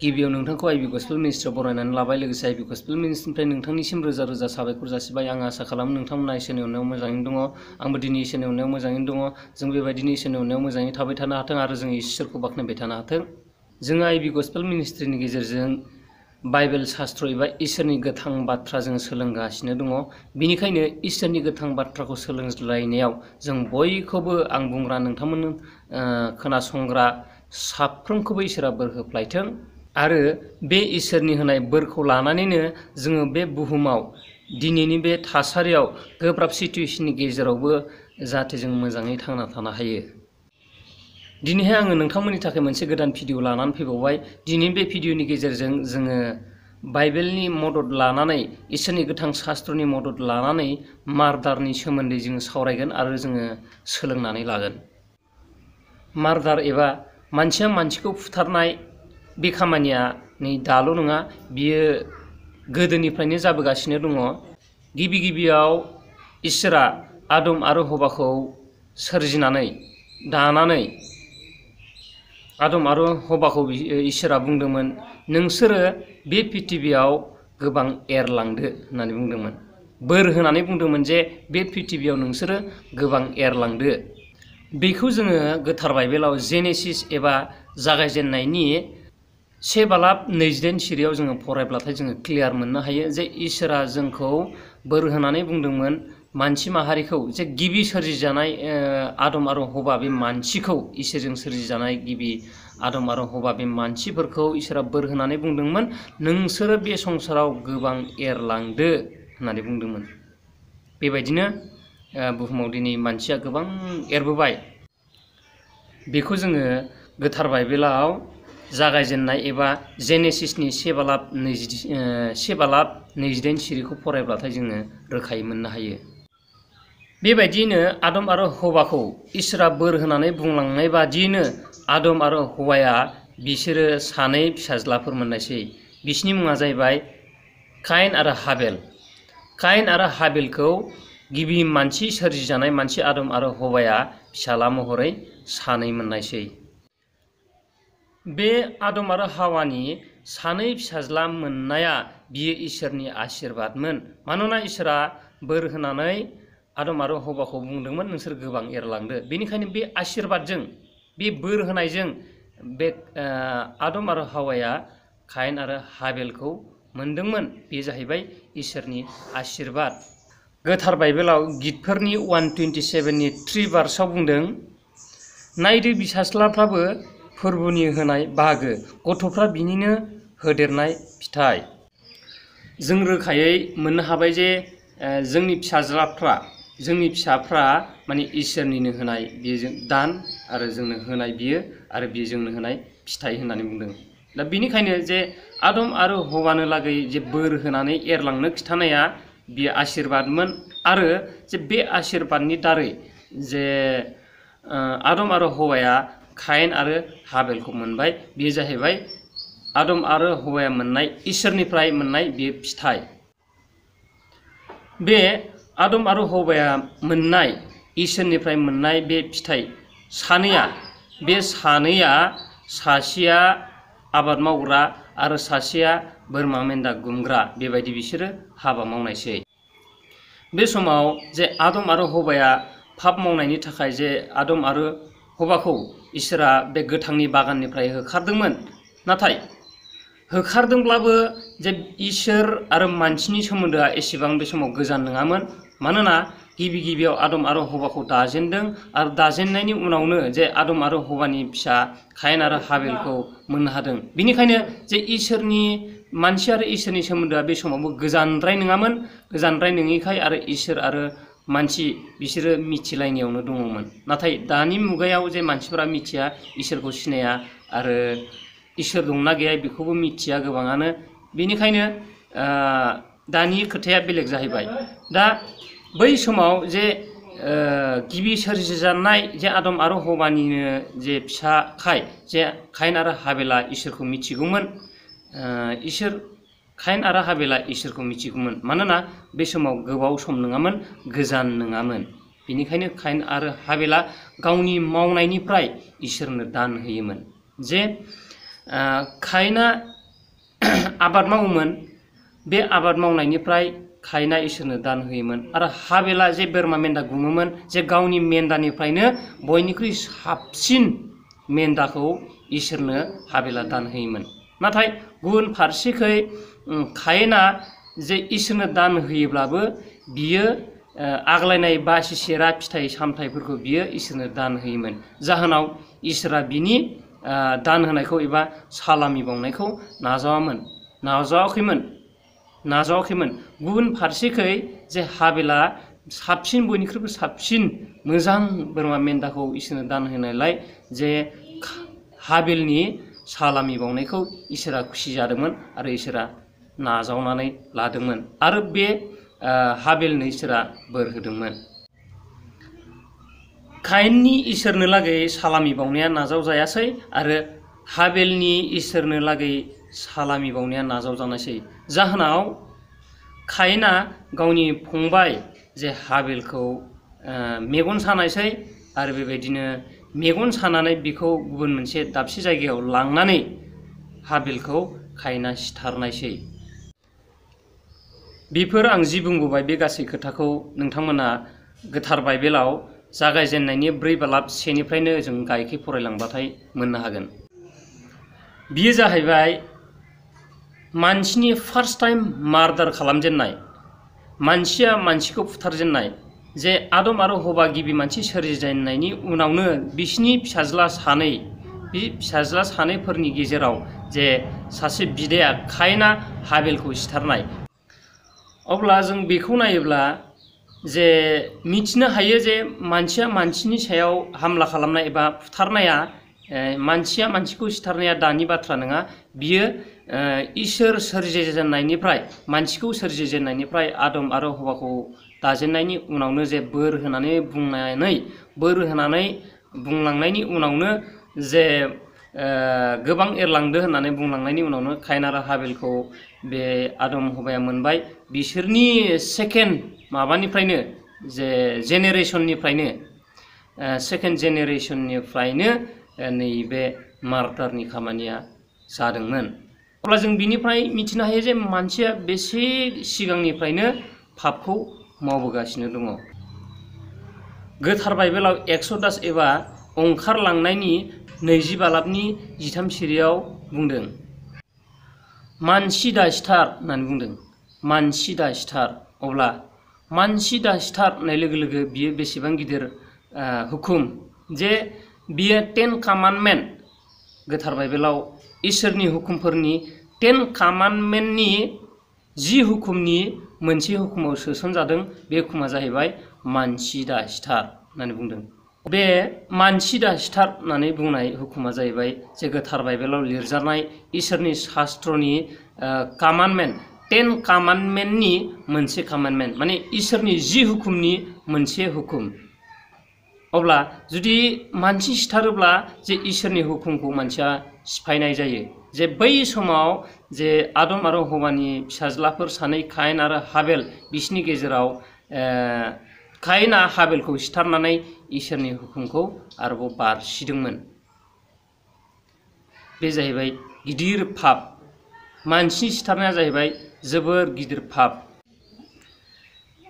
गिबियाव नोंथांखौ आइबि गस्पेल मिनिस्ट्रियाव बरायनानै लाबाय लोगोसे आइबि गस्पेल मिनिस्ट्रिनिफ्राय नोंथांनिसिम रोजा रोजा साबायखर जासिबाय। आं आसा खालामो नोंथांमोना इसोरनि अननायाव मोजाङैनो दङ। आंबो दिनै इसोरनि अननायाव मोजाङैनो दङ। जों बेबायदिनो इसोरनि अननायाव मोजाङै थाबाय थानो हाथों आरो जों इसोरखौ बाख्नायबाय थानो हाथों। जों आइबि गस्पेल मिनिस्ट्रिनि गेजेरजों बाइबेल शास्त्र एबा इसोरनि गोथां बाथ्रा जों सोलोंगासिनो दङ। बेनिखायनो इसोरनि गोथां बाथ्राखौ सोलोंलायनायाव जों बयखौबो आं बुंग्रा नोंथांमोन खोनासंग्रा साफ्रोमखौबो इसोरा बोर होफ्लायथों आरो बे इसोरनि होनाय बोरखौ लानानैनो जोङो बे बुहुमाव दिनैनि बे थासारियाव गोब्राब सिटुएसननि गेजेरावबो जाहाथे जों मोजाङै थांना थानो हायो। दिनैहाय आङो नोंथांमोननि थाखाय मोनसे गोदान भिडिअ लानानै फैबावबाय। दिनै बे भिडिअनि गेजेरजों जोङो बाइबेलनि मदद लानानै इसोरनि गोथां शास्त्रनि मदद लानानै मार्डारनि सोमोन्दै जोङो सावरायगोन आरो जोङो सोलोंनानै लागोन। मार्डार एबा मानसिया मानसिखौ फुथारनाय बे खामानिया नै दाल' नङा, बियो गोदोनिफ्रायनो जाबोगासिनो दङ। गिबि गिबियाव इसोरा आदम आरो हवाखौ सोरजिनानै दानानै आदम आरो हवाखौ इसोरा बुंदोंमोन, नोंसोरो बे प्रिथिबियाव गोबां एरलांदो होननानै बुंदोंमोन। बोर होनानै बुंदोंमोन जे बे प्रिथिबियाव नोंसोरो गोबां एरलांदो। बेखौ जोङो गोथार बाइबेलाव जेनेसिस एबा जागायजेननायनि 1:22 सिरियाव जोङो फरायब्लाथाय जोङो क्लियार मोननो हायो जे इसोरा जोंखौ बोर होनानै बुंदोंमोन मानसि माहारिखौ जे गिबि सोरजिजानाय आदम आरो हवा बे मानसिखौ इसोरजों सोरजिजानाय गिबि आदम आरो हवा बे मानसिफोरखौ इसोरा बोर होनानै बुंदोंमोन, नोंसोरो बे संसाराव गोबां एरलांदो होननानै बुंदोंमोन। बेबायदिनो बुहुमाव दिनै मानसिया गोबां एरबोबाय। बेखौ जोङो गोथार बाइबेलाव जागायजेननाय एबा जेनेसिसनि 1:22 सिरिखौ फरायब्लाथाय जोङो रोखायै मोननो हायो। बेबायदियैनो आदम आरो हवाखौ इसोरा बोर होनानै बुंलांनाय बादियैनो आदम आरो हवाया बिसोरो सानै फिसाज्लाफोर मोननायसै। बिसिनि मुङा जाहैबाय काइन आरो हाबेल। काइन आरो हाबेलखौ गिबि मानसि सोरजिजानाय मानसि आदम आरो हवाया फिसाला महरै सानै मोननायसै। बे आदम आरो हावानि सानै फिसाज्ला मोननाया बियो इसोरनि आशीर्बादमोन। मानोना इसोरा बोर होनानै आदम आरो हवाखौ बुंदोंमोन नोंसोर गोबां एरलांदो। बेनिखायनो बे आशीर्बादजों, बे बोर होनायजों बे आदम आरो हावाया काइन आरो हाबेलखौ मोनदोंमोन। बे जाहैबाय इसोरनि आशीर्बाद। गोथार बाइबेलाव गितफोरनि 127नि 3 भार्सआव बुंदों, नायदो फिसाज्लाफ्राबो फोरबुनि होनाय बाहागो, गथ'फ्रा बिनिनो होदेरनाय फिथाइ। जों रोखायै मोननो हाबाय जे जोंनि फिसाफ्रा माने इसोरनिनो होनाय बेयो दान आरो जोंनो होनाय बियो आरो बियो जोंनो होनाय फिथाइ होननानै बुंदों। दा बेनिखायनो जे आदम आरो हवानो लागै जे बोर होनानै एरलांनो खिथानाया बियो आशीर्बादमोन आरो जे बे आशीर्बादनि दारै जे आदम आरो हवाया काइन आरो हाबेलखौ मोनबाय, बेयो जाहैबाय आदम आरो हवाया मोननाय इसोरनिफ्राय मोननाय बेयो फिथाइ। बे आदम आरो हवाया मोननाय इसोरनिफ्राय मोननाय बे फिथाइ सानैया सासेया आबाद मावग्रा आरो सासेया बोरमा मेन्दा गुमग्रा, बेबायदि बिसोरो हाबा मावनायसै। बे समाव जे आदम आरो हवाया पाप मावनायनि थाखाय जे आदम आरो हवाखौ इसोरा बे गोथांनि बागाननिफ्राय होखारदोंमोन। नाथाय होखारदोंब्लाबो जे इसोर आरो मानसिनि सोमोन्दोआ एसेबां बे समाव गोजान नङामोन। मानोना गिबि गिबियाव आदम आरो हवाखौ दाजेनदों आरो दाजेननायनि उनावनो जे आदम आरो हवानि फिसा काइन आरो हाबेलखौ मोननो हादों। बेनिखायनो जे मानसि आरो इसोरनि सोमोन्दोआ बे समावबो गोजानद्राय नङामोन। गोजानद्राय नङैखाय आरो इसोर आरो मानसि बिसोरो मिथिलायनायावनो दङमोन। नाथाय दानि मुगायाव जे मानसिफोरा मिथिया, इसोरखौ सिनाया आरो इसोर दंना गैया बेखौबो मिथिया गोबाङानो। बेनिखायनो दानि खोथाया बेलेग जाहैबाय। दा बै समाव जे गिबि सोरजिजानाय जे आदम आरो हवानिनो जे फिसाखाय जे काइन आरो हाबेला इसोरखौ मिथिगौमोन। काइन आरो हाबेला इसोरखौ मिथिगौमोन। मानोना बे समाव गोबाव सम नङामोन, गोजान नङामोन। बेनिखायनो काइन आरो हाबेला गावनि मावनायनिफ्राय इसोरनो दान होयोमोन। जे कायेना आबाद मावोमोन, बे आबाद मावनायनिफ्राय कायेना इसोरनो दान होयोमोन आरो हाबेला जे बोरमा मेन्दा गुमोमोन, जे गावनि मेन्दानिफ्रायनो बयनिख्रुइ साबसिन मेन्दाखौ इसोरनो हाबेला दान होयोमोन। नाथाय गुबुन फारसेखै कायेना जे इसोरनो दान होयोब्लाबो बियो आग्लायनाय बासि सेरा फिथाइ सामथाइफोरखौ बियो इसोरनो दान होयोमोन। जाहोनाव इसोरा बिनि दान होनायखौ एबा सालामि बावनायखौ नाजावाखैमोन। गुबुन फारसेखै जे हाबेला साबसिन, बयनिख्रुइबो साबसिन मोजां बोरमा मेन्दाखौ इसोरनो दान होनायलाय जे हाबेलनि सालामि बावनायखौ इसोरा खुसि जादोंमोन आरो इसोरा नाजावनानै लादोंमोन आरो बे हाबेलनो इसोरा बोर होदोंमोन। कायेननि इसोरनो लागै सालामि बावनाया नाजावजायासै आरो हाबेलनि इसोरनो लागै सालामि बावनाया नाजावजानायसै। जाहोनाव कायेना गावनि फंबाय जे हाबेलखौ मेगन सानायसै आरो बेबायदिनो मेगन सानानै बिखौ गुबुन मोनसे दाबसे जायगायाव लांनानै हाबेलखौ कायेना सिथारनायसै। बेफोर आं जि बुंबोबाय बे गासै खोथाखौ नोंथांमोना गोथार बाइबेलाव जागायजेननायनि 4:1निफ्रायनो जों गायखे फरायलांबाथाय मोननो हागोन। बियो जाहैबाय मानसिनि फार्स्ट टाइम मार्डार खालामजेननाय, मानसिया मानसिखौ फुथारजेननाय, जे आदम आरो हवा गिबि मानसि सोरजिजेननायनि उनावनो बिसिनि फिसाज्ला सानैफोरनि गेजेराव जे सासे बिदाया कायेना हाबेलखौ सिथारनाय। अब्ला जों बेखौ नायोब्ला जे मिथिनो हायो जे मानसिया मानसिनि सायाव हामला खालामनाय एबा फुथारनाया, मानसिया मानसिखौ सिथारनाया दानि बाथ्रा नङा। बियो इसोर सोरजिजेननायनिफ्राय, मानसिखौ सोरजिजेननायनिफ्राय आदम आरो हवाखौ दाजेननायनि उनावनो जे बोर होनानै बुंलांनायनि उनावनो जे गोबां एरलांदो होननानै बुंलांनायनि उनावनो कायेन आरो हाबेलखौ बे आदम हवाया मोनबाय। बिसोरनि सेकेन्ड माबानिफ्रायनो जे सेकेन्ड जेनेरेसननिफ्रायनो नैबे मार्डारनि खामानिया जादोंमोन। अब्ला जों बिनिफ्राय मिथिनो हायो जे मानसिया बेसे सिगांनिफ्रायनो पापखौ मावबोगासिनो दङ। गोथार बाइबेलाव एक्स'डास एबा ओंखारलांनायनि 20:13 सिरियाव बुंदों, मानसि दा सिथार होननानै बुंदों, मानसि दा सिथार। अब्ला मानसि दा सिथार होननाय लोगो लोगो बियो बेसेबां गिदिर हुकुम, जे बियो 10 कामान्डमेन्ट, गोथार बाइबेलाव इसोरनि हुकुमफोरनि 10 कामान्डमेन्टनि 10 हुकुमनि मोनसे हुकुमाव सोसनजादों। बे हुकुमा जाहैबाय मानसि दा सिथार होननानै बुंदों। बे मानसि दा सिथार होननानै बुंनाय हुकुमा जाहैबाय जे गोथार बाइबेलाव लिरजानाय इसोरनि शास्त्रनि कामान्डमेन्ट, 10 कामान्डमेन्टनि मोनसे कामान्डमेन्ट, माने इसोरनि 10 हुकुमनि मोनसे हुकुम। अब्ला जुदि मानसि सिथारोब्ला जे इसोरनि हुकुमखौ मानसिया सिफायनाय जायो। जे बै समाव जे आदम आरो हवानि फिसाज्लाफोर सानै कायेन आरो हाबेल, बिसिनि गेजेराव कायेना हाबेलखौ सिथारनानै इसोरनि हुकुमखौ आरोबाव बारसिदोंमोन। बे जाहैबाय गिदिर पाप। मानसि सिथारनाया जाहैबाय जोबोर गिदिर पाप।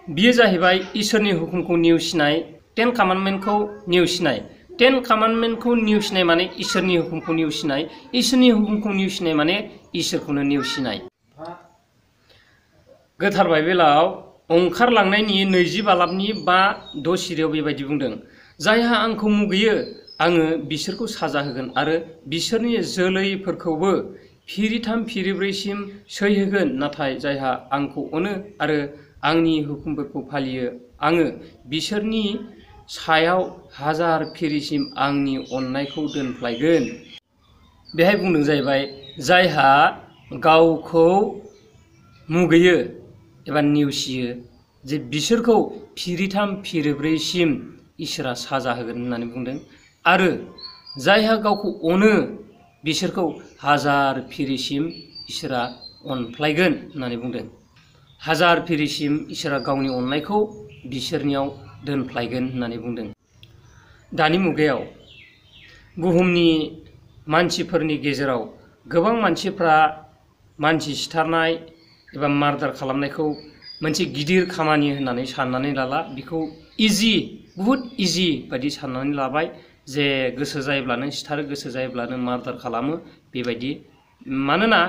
बियो जाहैबाय इसोरनि हुकुमखौ नेवसिनाय, 10 कामान्डमेन्टखौ नेवसिनाय। 10 कामान्डमेन्टखौ नेवसिनाय माने इसोरनि हुकुमखौ नेवसिनाय, इसोरनि हुकुमखौ नेवसिनाय माने इसोरखौनो नेवसिनाय। गोथार बाइबेलाव ओंखारलांनायनि 20:5-6 सिरियाव बेबायदि बुंदों, जायहा आंखौ मुगैयो आङो बिसोरखौ साजा होगोन आरो बिसोरनि जोलैफोरखौबो फिरिथाम फिरिब्रैसिम सैहोगोन। नाथाय जायहा आंखौ अनो आरो आंनि हुकुमफोरखौ फालियो, आङो बिसोरनि सायाव 1000 फिरिसिम आंनि अननायखौ दोनफ्लायगोन। बेहाय बुंदों जाहैबाय जायहा गावखौ मुगैयो एबा नेवसियो, जे बिसोरखौ फिरिथाम फिरिब्रैसिम इसोरा साजा होगोन होननानै बुंदों आरो जायहा गावखौ अनो बिसोरखौ 1000 फिरिसिम इसोरा अनफ्लायगोन होननानै बुंदों। 1000 फिरिसिम इसोरा गावनि अननायखौ बिसोरनियाव दोनफ्लायगोन होननानै बुंदों। दानि मुगायाव बुहुमनि मानसिफोरनि गेजेराव गोबां मानसिफ्रा मानसि सिथारनाय एबा मार्डार खालामनायखौ मोनसे गिदिर खामानि होननानै साननानै लाला, बेखौ इजि, बुहुत इजि बायदि साननानै लाबाय जे गोसो जायोब्लानो सिथारो, गोसो जायोब्लानो मार्डार खालामो बेबायदि। मानोना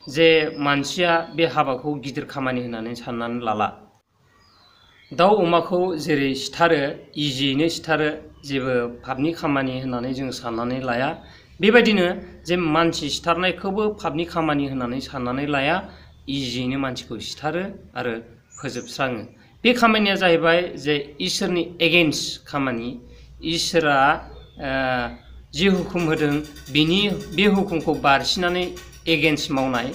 जे मानसिया बे हाबाखौ गिदिर खामानि होननानै साननानै लाला। दाउ अमाखौ जेरै सिथारो, इजियैनो सिथारो, जेबो पापनि खामानि होननानै जों साननानै लाया। बेबायदिनो जे मानसि सिथारनायखौबो पापनि खामानि होननानै साननानै लाया, इजियैनो मानसिखौ सिथारो आरो फोजोबस्राङो। बे खामानिया जाहैबाय जे इसोरनि एगेन्स्ट खामानि। इसोरा जि हुकुम होदों बे हुकुमखौ बारसिनानै एगेन्स्ट मावनाय।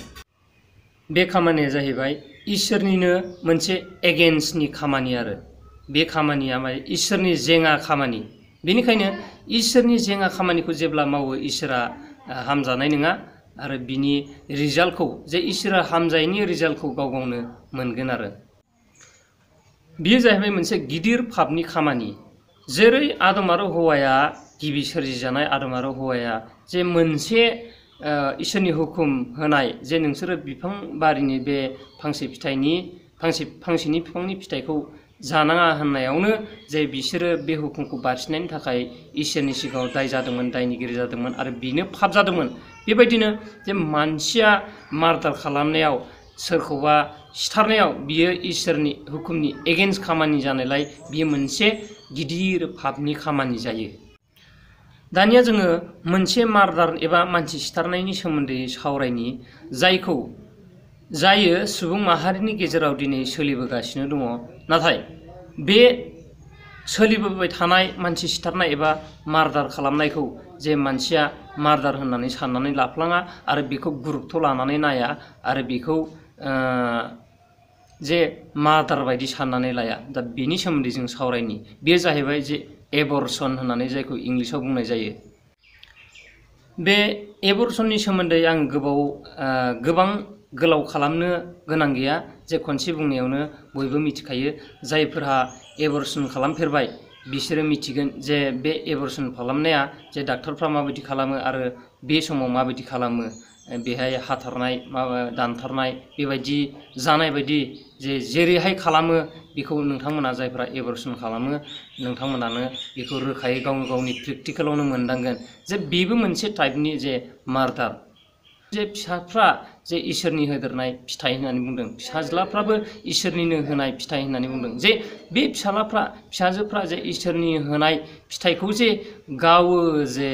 बे खामानिया जाहैबाय इसोरनिनो मोनसे एगेन्स्टनि खामानि आरो बे खामानिया इसोरनि जेङा खामानि। बेनिखायनो इसोरनि जेङा खामानिखौ जेब्ला मावो इसोरा हामजानाय नङा आरो बिनि रिजाल्टखौ, जे इसोरा हामजायैनि रिजाल्टखौ गाव गावनो मोनगोन आरो। बियो जाहैबाय मोनसे गिदिर पापनि खामानि। जेरै आदम आरो हौवाया, गिबि सोरजिजानाय आदम आरो हौवाया जे मोनसे इसोरनि हुकुम होनाय जे नोंसोरो बिफां बारिनि बे फांसेनि बिफांनि फिथाइखौ जानाङा होननायावनो जे बिसोरो बे हुकुमखौ बारसिनायनि थाखाय इसोरनि सिगाङाव दाय जादोंमोन, दायनिगिरि जादोंमोन आरो बेनो पाप जादोंमोन। बेबायदिनो जे मानसिया मार्डार खालामनायाव, सोरखौबा सिथारनायाव बियो इसोरनि हुकुमनि एगेन्स्ट खामानि जानायलाय बियो मोनसे गिदिर पापनि खामानि जायो। दानिया जोङो मोनसे मार्डार एबा मानसि सिथारनायनि सोमोन्दै सावरायनि, जायो सुबुं माहारिनि गेजेराव दिनै सोलिबोगासिनो दङ। नाथाय बे सोलिबोबाय थानाय मानसि सिथारनाय एबा मार्डार खालामनायखौ जे मानसिया मार्डार होननानै साननानै लाफ्लाङा आरो बेखौ गुरुत्व लानानै नाया आरो बेखौ जे मार्डार बायदि साननानै लाया। दा बेनि सोमोन्दै जों सावरायनि। बेयो जाहैबाय जे एबर्सन होननानै जायखौ इंलिसाव बुंनाय जायो। बे एबर्सननि सोमोन्दै आं गोबां गोलाव खालामनो गोनां गैया, जे खनसे बुंनायावनो बयबो मिथिखायो। जायफोरहा एबर्सन खालामफेरबाय बिसोरो मिथिगोन जे बे एबर्सन खालामनाया जे डाक्टरफ्रा माबायदि खालामो आरो बे समाव माबायदि खालामो। बेहाय हाथारनाय, दानथारनाय बेबायदि जानाय बायदि जेरैहाय खालामो बेखौ नोंथांमोना जायफ्रा एबर्सन खालामो नोंथांमोनानो बेखौ रोखायै गावनि प्रेक्टिकेलावनो मोनदांगोन जे बेबो मोनसे टाइपनि जे मार्डार। जे फिसाफ्रा जे इसोरनि होदेरनाय फिथाइ होननानै बुंदों, फिसाज्लाफ्राबो इसोरनिनो होनाय फिथाइ होननानै बुंदों। जे बे फिसाजोफ्रा जे इसोरनि होनाय फिथाइखौ जे गावो, जे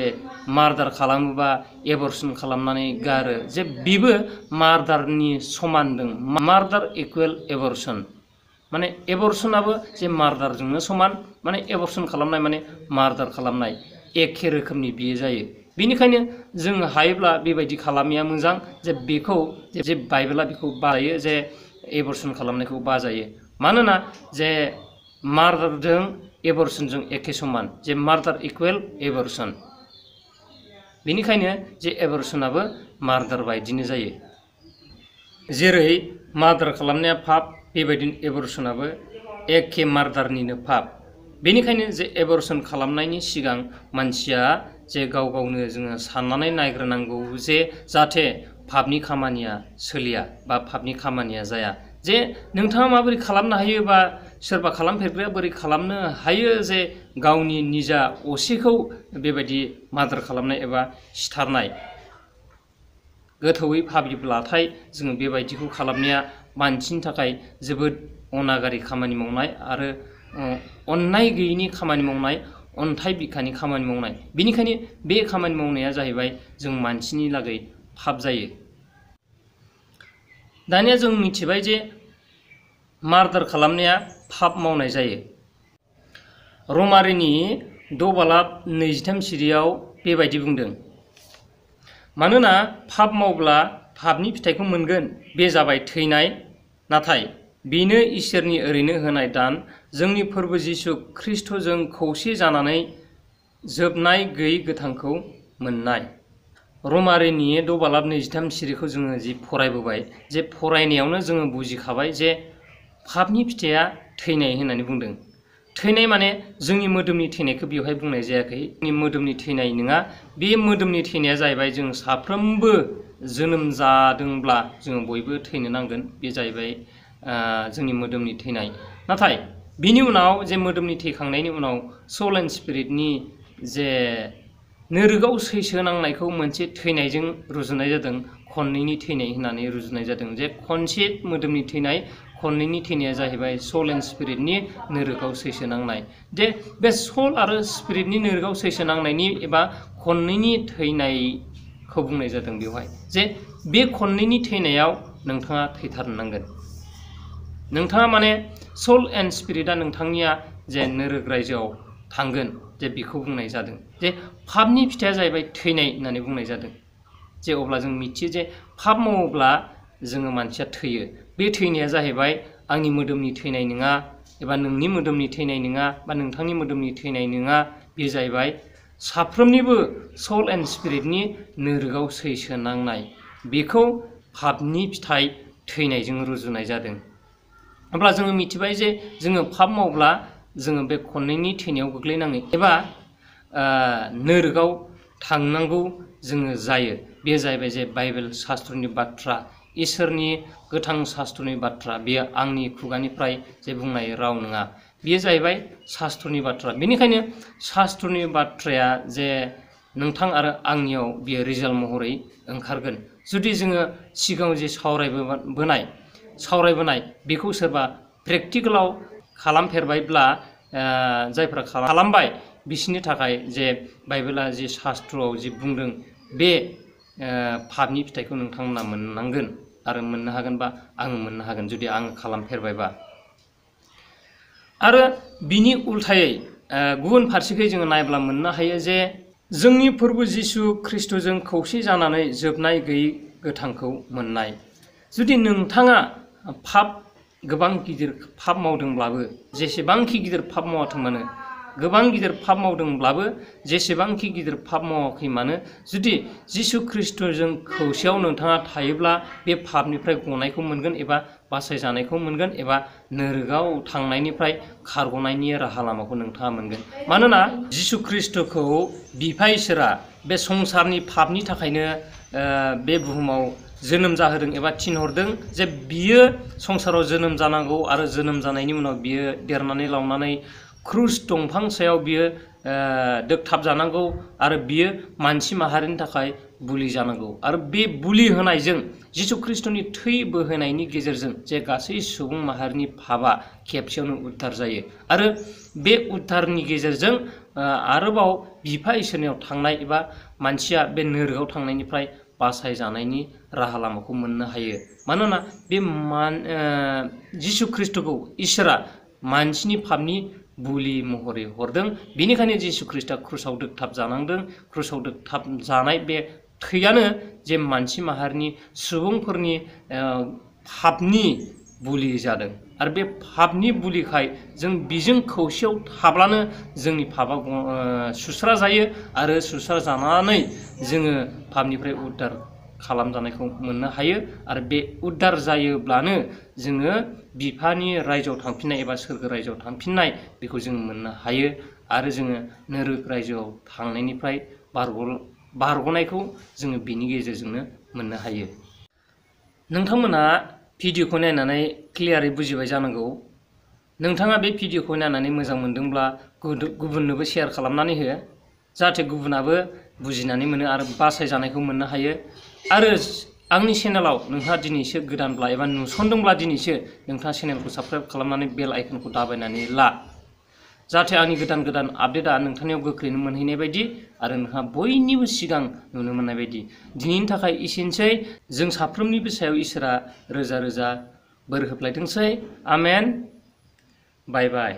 मार्डार खालामोबा एबर्सन खालामनानै गारो, जे बेबो मार्डारनि समान दं। मार्डार इकुवेल एबर्सन, माने एबर्सनाबो जे मार्डारजोंनो समान, माने एबर्सन खालामनाय माने मार्डार खालामनाय एखे रोखोमनि बियो जायो। बेनिखायनो जों हायोब्ला बेबायदि खालामिया मोजां, जे बेखौ जे बाइबेला बेखौ बाजायो जे एबर्सन खालामनायखौ बाजायो। मानोना जे मार्डारजों एबर्सनजों एखे समान, जे मार्डार इकुवेल एबर्सन। बेनिखायनो जे एबर्सनाबो मार्डार बायदिनो जायो। जेरै मार्डार खालामनाया पाप, बेबायदिनो एबर्सनाबो एखे मार्डारनिनो पाप। बेनिखायनो जे एबर्सन खालामनायनि सिगां मानसिया जे गावनो जोङो साननानै नायग्रोनांगौ जे जाहाथे पापनि खामानिया सोलिया बा पापनि खामानिया जाया। जे नोंथाङा माबोरै खालामनो हायो बा सोरबा खालामफेरग्राया बोरै खालामनो हायो जे गावनि निजा असेखौ बेबायदि मार्डार खालामनाय एबा सिथारनाय। गोथौयै भाबिब्लाथाय जोङो बेबायदिखौ खालामनाया मानसिनि थाखाय जोबोद अनागारि खामानि मावनाय आरो अननाय गैयैनि खामानि मावनाय, अन्थाइ बिखानि खामानि मावनाय। बेनिखायनो बे खामानि मावनाया जाहैबाय जों मानसिनि लागै पाप जायो। दानिया जों मिथिबाय जे मार्डार खालामनाया पाप मावनाय जायो। रमारिनि 6:23 सिरियाव बेबायदि बुंदों, मानोना पाप मावब्ला पापनि फिथाइखौ मोनगोन, बे जाबाय थैनाय। नाथाय बेनो इसोरनि ओरैनो होनाय दान, जोंनि फोरबो जिसु ख्रीष्टजों खौसे जानानै जोबनाय गैयै गोथांखौ मोननाय। रमारिनि 6:23 सिरिखौ जोङो जि फरायबोबाय, जे फरायनायावनो जोङो बुजिखाबाय जे पापनि फिथाइया थैनाय होननानै बुंदों। थैनाय माने जोंनि मोदोमनि थैनायखौ बेवहाय बुंनाय जायाखै। जोंनि मोदोमनि थैनाय नङा, बे मोदोमनि थैनाया जाहैबाय जों साफ्रोमबो जोनोम जादोंब्ला जोङो बयबो थैनो नांगोन, बे जाहैबाय जोंनि मोदोमनि थैनाय। नाथाय बिनि उनाव जे मोदोमनि थैखांनायनि उनाव सोल एन्ड स्पिरिटनि जे नोरोगाव सैसो नांनायखौ मोनसे थैनायजों रुजुनाय जादों, खननैनि थैनाय होननानै रुजुनाय जादों। जे खनसे मोदोमनि थैनाय, खननैनि थैनाया जाहैबाय सोल एन्ड स्पिरिटनि नोरोगाव सैसो नांनाय। जे बे सोल आरो स्पिरिटनि नोरोगाव सैसो नांनायनि एबा खननैनि थैनायखौ बुंनाय जादों बेवहाय। जे बे खननैनि थैनायाव नोंथाङा थैथारनांगोन। नोंथाङा माने सोल एन्ड स्पिरिटआ नोंथांनिया जे नोरोग रायजोआव थांगोन, जे बेखौ बुंनाय जादों। जे पापनि फिथाइया जाहैबाय थैनाय होननानै बुंनाय जादों। जे अब्ला जों मिथियो जे पाप मावोब्ला जोङो मानसिया थैयो। बे थैनाया जाहैबाय आंनि मोदोमनि थैनाय नङा, एबा नोंनि मोदोमनि थैनाय नङा, बा नोंथांनि मोदोमनि थैनाय नङा। बे जाहैबाय साफ्रोमनिबो सोल एन्ड स्पिरिटनि नोरोगाव सैसो नांनाय। बेखौ पापनि फिथाइ थैनायजों रुजुनाय जादों। अब्ला जोङो मिथिबाय जे जोङो पाप मावब्ला जोङो बे खननैनि थैनायाव गोग्लैनाङो एबा नोरोगाव थांनांगौ जोङो जायो। बे जाहैबाय जे बाइबेल शास्त्रनि बाथ्रा, इसोरनि गोथां शास्त्रनि बाथ्रा। बेयो आंनि खुगानिफ्राय जे बुंनाय राव नङा, बेयो जाहैबाय शास्त्रनि बाथ्रा। बेनिखायनो शास्त्रनि बाथ्राया जे नोंथां आरो आंनियाव बियो रिजाल्ट महरै ओंखारगोन। जुदि जोङो सिगाङाव जे सावरायबोनाय बेखौ सोरबा प्रेक्टिकेलाव खालामफेरबायब्ला, जायफ्रा खालामबाय बिसोरनि थाखाय जे बाइबेला जे शास्त्रआव जे बुंदों, बे पापनि फिथाइखौ नोंथांमोना मोननांगोन आरो मोननो हागोनबा आङो मोननो हागोन, जुदि आङो खालामफेरबायबा। आरो बिनि उल्थायै गुबुन फारसेखै जोङो नायब्ला मोननो हायो जे जोंनि प्रभु जिसु ख्रिस्ट'जों खौसे जानानै जोबनाय गैयै गोथांखौ मोननाय। जुदि नोंथाङा गोबां गिदिर पाप मावदोंब्लाबो, जेसेबांखि गिदिर पाप मावाथों मानो, गोबां गिदिर पाप मावदोंब्लाबो, जेसेबांखि गिदिर पाप मावाखै मानो, जुदि जिसु ख्रिस्ट'जों खौसेयाव नोंथाङा थायोब्ला बे पापनिफ्राय गनायखौ मोनगोन, एबा बासायजानायखौ मोनगोन, एबा नोरोगाव थांनायनिफ्राय खारग'नायनि राहा लामाखौ नोंथाङा मोनगोन। मानोना जिसु ख्रिस्ट'खौ बिफा इसोरा बे संसारनि पापनि थाखायनो बे बुहुमाव जोनोम जाहोदों एबा थिनहरदों जे बियो संसाराव जोनोम जानांगौ, आरो जोनोम जानायनि उनाव बियो देरनानै लावनानै क्रुस दंफां सायाव बियो दोगथाब जानांगौ, आरो बियो मानसि माहारिनि थाखाय बुलि जानांगौ। आरो बे बुलि होनायजों, जिसु ख्रिस्ट'नि थै बोहैनायनि गेजेरजों जे गासै सुबुं माहारिनि पापआ खेबसेयावनो उद्धार जायो। आरो बे उद्धारनि गेजेरजों आरोबाव बिफा इसोरनियाव थांनाय, एबा मानसिया बे नोरोगाव थांनायनिफ्राय बासायजानायनि राहा लामाखौ मोननो हायो। मानोना बे जिसु ख्रिस्ट'खौ इसोरा मानसिनि पापनि बुलि महरै हरदों। बेनिखायनो जिसु ख्रिस्ट'आ क्रुसाव दोगथाब जानांदों। क्रुसाव दोगथाब जानाय बे थैयानो जे मानसि माहारिनि सुबुंफोरनि पापनि बुलि जादों। आरो बे पापनि बुलिखाय जों बिजों खौसेयाव थाब्लानो जोंनि पापआ सुस्रा जायो, आरो सुस्रा जानानै जोङो पापनिफ्राय उद्धार खालामजानायखौ मोननो हायो। आरो बे उद्धार जायोब्लानो जोङो बिफानि रायजोआव थांफिननाय एबा सोरगो रायजोआव थांफिननाय बेखौ जों मोननो हायो। आरो जोङो नोरोग रायजोआव थांनायनिफ्राय बारग'नायखौ जोङो बिनि गेजेरजोंनो मोननो हायो। नोंथांमोना भिडिअखौ नायनानै क्लियारै बुजिबाय जानांगौ। नोंथाङा बे भिडिअखौ नायनानै मोजां मोनदोंब्ला गुबुननोबो शेयार खालामनानै हो, जाहाथे गुबुनाबो बुजिनानै मोनो आरो बासायजानायखौ मोननो हायो। आरो आंनि चेनेलाव नोंथाङा दिनैसो गोदानब्ला एबा नुसनदोंब्ला दिनैसो नोंथाङा चेनेलखौ साबस्क्राइब खालामनानै बेल आइकनखौ दाबायनानै ला, जाहाथे आंनि गोदान आपडेटआ नोंथांनियाव गोख्रैनो मोनहैनाय बायदि, आरो नोंथाङा बयनिबो सिगां नुनो मोननाय बायदि। दिनैनि थाखाय एसेनोसै। जों साफ्रोमनिबो सायाव इसोरा रोजा रोजा बोर होफ्लायथोंसै। आमेन। बाय बाय।